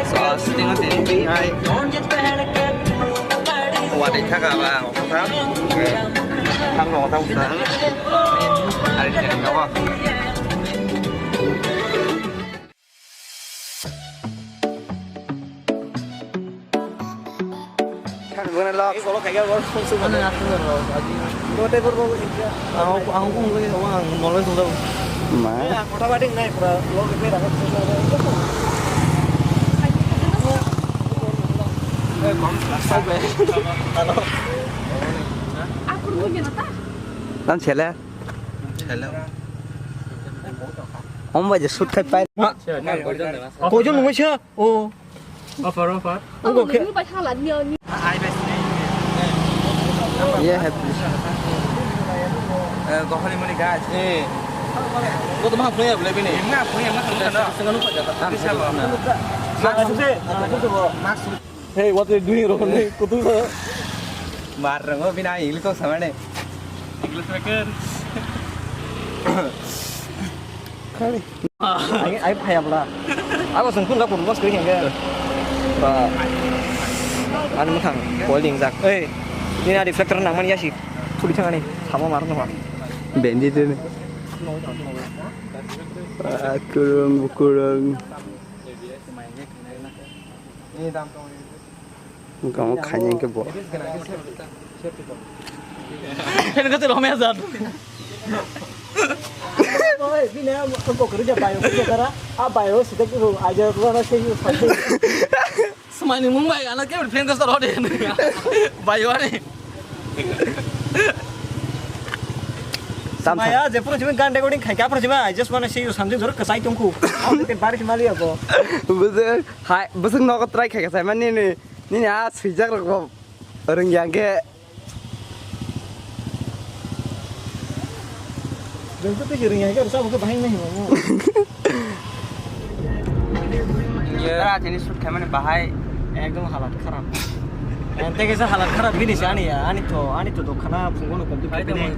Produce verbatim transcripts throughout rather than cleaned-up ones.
So, sitting on the thing, I. What I talk about? Thang no thang thang. Ari thang kawa. Thang gona lok. Solo kaya gol sung sung. Ano nasu lo. Dote gol gol. Ang ang kung gol ang nolai sung. Ma. Ang kota bading nai pura lok ke raga. Tam chele. Hello. Om baje shoot khai pai. Koijon nungoi sa? O. Offer, offer. Ogo khe. Ni bai hala ni ni. Ye hai. Eh, goholi moni gaj. Eh. Ko to ma phone ya bole bini. Ma phone ya ma phone na. Sanga nu pa jata. Hey, what are you doing, Rohan? Kutu sa. Mar rango bina English to samane. English maker. Kali. Ai, ai, phaya bla. Abo sung kun la kun bos kri henge. Ba. An mukhang, holding jak. Ei, ni na reflector nang mani yasi. Thuli thang ani, sama mar no. Bendi de. Kurung, kurung. Ni dam tong. Gamo khaini ke bo. Ini kata Romeo Zat. Oi, bini ang kok kerja bayo kerja kara. Ah, bayo sida kuru aja kuru na sih. Semani mung bai anak ke friend ke soro de. Bayo ani. Sam Maya, je pura cuma ganda recording khai kya pura cuma. I just wanna say you something. Jor kesai tungku. Aku ke baris mali aku. Betul. Hai, besok nokot try khai kesai mani ni. Nini a swijak rok bo rwngya hwnkhe. Rwngkhe tei rwngya hwnkhe rwchapmung khe bahai wngna himo. Tara tini shoot khaimani bahai ekdom halat kharap. Tei kaisa halat kharap bini se ani ya, ani to, ani to dokhana phungo no complete khaimani.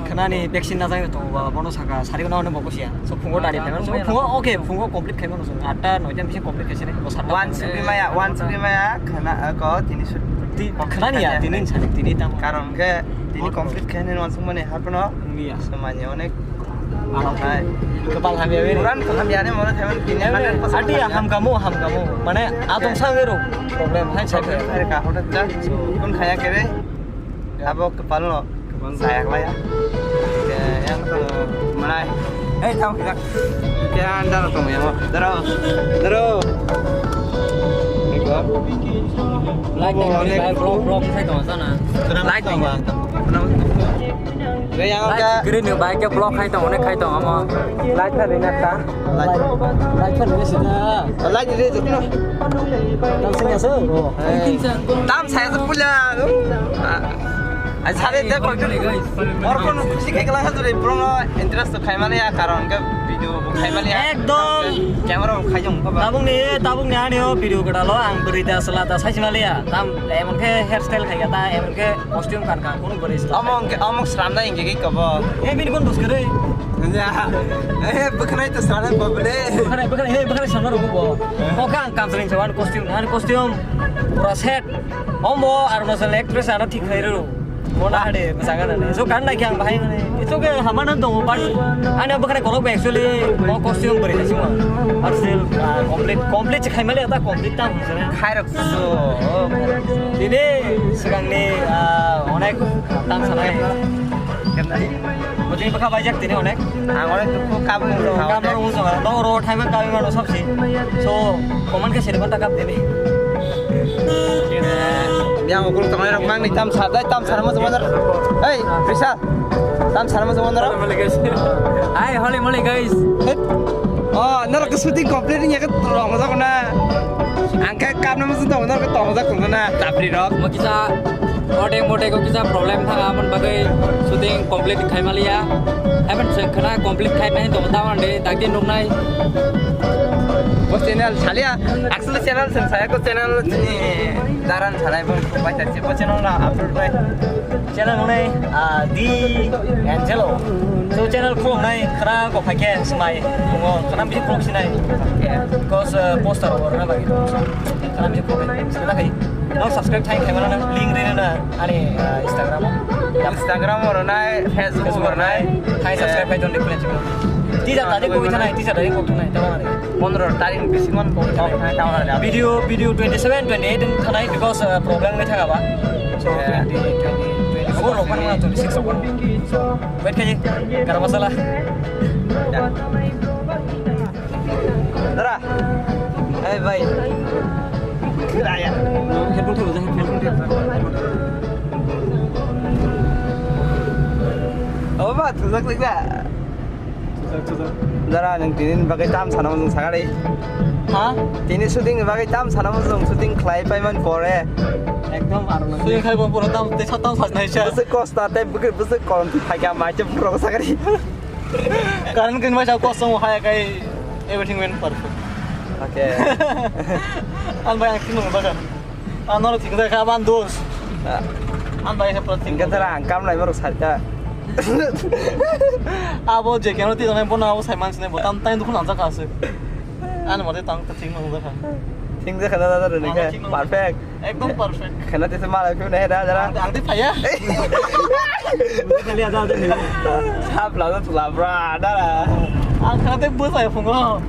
Khanani vaccine na jai tongo ba, bono saka sari no bokosia. So phungo dari phaiman, so phungo okay, phungo complete khaimano so. Atta noita bisi complete khaisini. Wan sugri maya, wan sugri maya, khana, ko tini sut. Ti, khana niya, tini sani, tini tam. Karon ke tini complete khaini wan sugmani hapno. Niya. Semanya onek. Hai. Kepal hamya beri. Kuran to hamya ne mona themen tini hundred percent. Ati ya ham kamu, ham kamu. Mane adong sangero. Problem hai sai. Hari ka hoda ja. Kun khaya kere. Abo kepal no. Sayak laya. Ke yang to manai. Hei, tau kita. Ke anda to yang. Daro. Daro. Like, like, like, vlog, vlog khai tong sana. Like tong ba. Ke yang ka. Green ni bike ke vlog khai tong, onek khai tong ama. Like na rinakta. Like. Like fan ni sida. Like ni jukno. Tam sing aso. Tam saya tu pula. Ai sare de ko. Mor kono khushi khai kala khatu re, bro no interest to khai male ya, karon ke video bo khai male ya. Ekdom. Camera bo khai jong ko ba. Tabuk ni, tabuk ni ani o video gada lo ang beri da sala da sai male ya. Tam emon ke hairstyle khai ta, emon ke costume kan kan kono beri. Among ke among sram da inge ke ko bo. E bin kon bus kare. Ya. Eh, bukhnai to sara babule. Bukhnai, bukhnai, he, bukhnai sana ro bo. Ko kan kam sering jawan costume, ani costume pura set. Ombo Arunachal actress ano thik khai ro. Mona hade bwsang ana ne. So kan nai khe ang bahai mane. Ito ke hamana dong but ani bwkhani kolok ba actually mo costume bari hai sima. Arsil complete complete khai mali ata complete tam hujana. Khai rok so. Tini swkang ni onek tam sanai. Bujui bwkha baijak tini onek. Ang onek dukhu kabung rok. Kabung rok. Doro thaima kabi mano sabsi. So, koman khe seri konta kap dini. Yang ukur tongnai rok mang ni tam sar dai, tam sar mo jomon. Hey, Prisa. Tam sar mo jomon. Hi, holy moly, guys. Oh, norok shooting complete ni yakat rong jago na. Ang khe kapna mo jomon norok tong jago na. Tapri rok. Mo kisa Ode mode ko kisa problem thang amon bagwi shooting complete khai maliya. Happen se khana complete khai nai to ta mande dagi nung nai. Bo channel salia, actually channel sen saya ko channel ni daran salai bo bai ta bo channel na upload bai. Channel nai, ah, Di Angelo. So channel khulumnai khana kok phaikhe swmai tongo, khana bisi khuluk sinai. Because, uh, poster rok rwna bagwi tongo. So khana bisi khuluk sinai. Sini ta khai. No subscribe thai khai mana link ri na ani, uh, Instagram o. Instagram o rwnai, Facebook o rwnai. Khai subscribe khai don dikune chikon. Tisa tadi kok thanai, tisa tadi kok thanai. Tama ani. Pondro tarik bisingo kok thanai, tama ani. Video, video twenty seven, twenty eight thanai because, uh, problem ngai thaka ba. So twenty, twenty, twenty four rok twenty six rok. So wait khai, garam masala. Dara. Hey bhai. Headphone thebo, headphone thebo. Oh ba, thujak thujak. Dara, nwng tini bagwi tam sana mujung sakari. Ha? Tini shooting ni bagwi tam sana mujung, shooting khlai paiman pore. Ekdom aro na. Shooting khai pore tam, tei sa tam sajna isa. Bwswk kosto, tei bwswk, bwswk korom twi phaikha, mai tei borok sakari. Karan kini bai sa kosong hai kai everything went perfect. Okay. An bai ang kini bai sa. An noro thik da ka ban dos. Ah. An bai sa pro thik. Ingka tara ang kam lai borok sarta. Abo je keno ti nai bono abo sai man sine botam tai dukun anja ka se. An mo te tang thik no da ka. Thik da ka da da ne ka. Perfect. Ekdom perfect. Khana te se malai phone he da jara. Ang te phaya. Kali ada ada ni. Sap la da la bra da. Ang khana te bus ai phungo.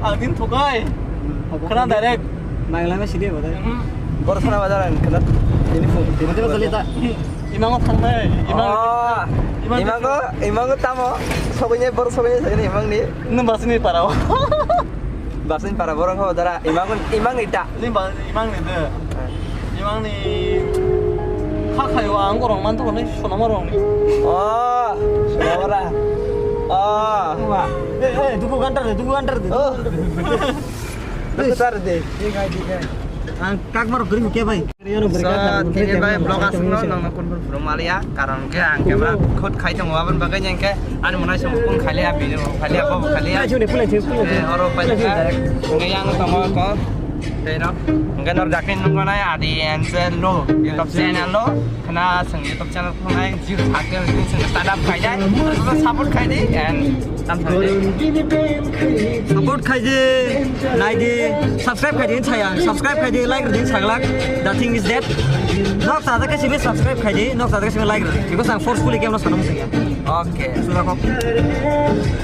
Ang din thukai. Khana direct. Nang lama sidi ba dai. Bor khana ba jara khana. Ini phone. Mate ba jali ta. Imango thangnai. Imang. Oh. Imango, imango tamo. Sogonya bor sogonya sagini imang ni. Nung basini parao. Basini para borok ho dara imang imang ni ta. Ni ba imang ni de. Imang ni kha khayo ang gorong man to ni sonama rong ni. Oh, sonama ra. Oh. Eh, eh, duku gantar de, duku gantar de. Oh. Duku tar de. Ang kak maro guri ke bai. So, tini bai vlog aswkno nongno kun kun phuru maliya, karon khe ang khe ba khut khai tongo, aboni bagwi hwnkhe ani mwnai se kun khaliya, bini bo khaliya, bo khaliya. Eh, oro pai kha. Hwnkhe yang tongo ko. Tei no. Hwnkhe nor dakni nungmanai Adi Angel lo YouTube channel lo. Khna swng YouTube channel khulnai, jil sakhe swng start up khainai. Support khaidi and Support khaidi, naidi, subscribe khaidi, saya subscribe khaidi, like ridi, saglak. The thing is that nok sada ke sini subscribe khaidi, nok sada ke sini like ridi. Because ang forcefully game no sanam sing ya. Okay. Sudah kok.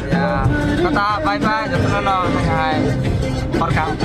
Ya, tata, bye bye, jotono no, hai, hai. Welcome.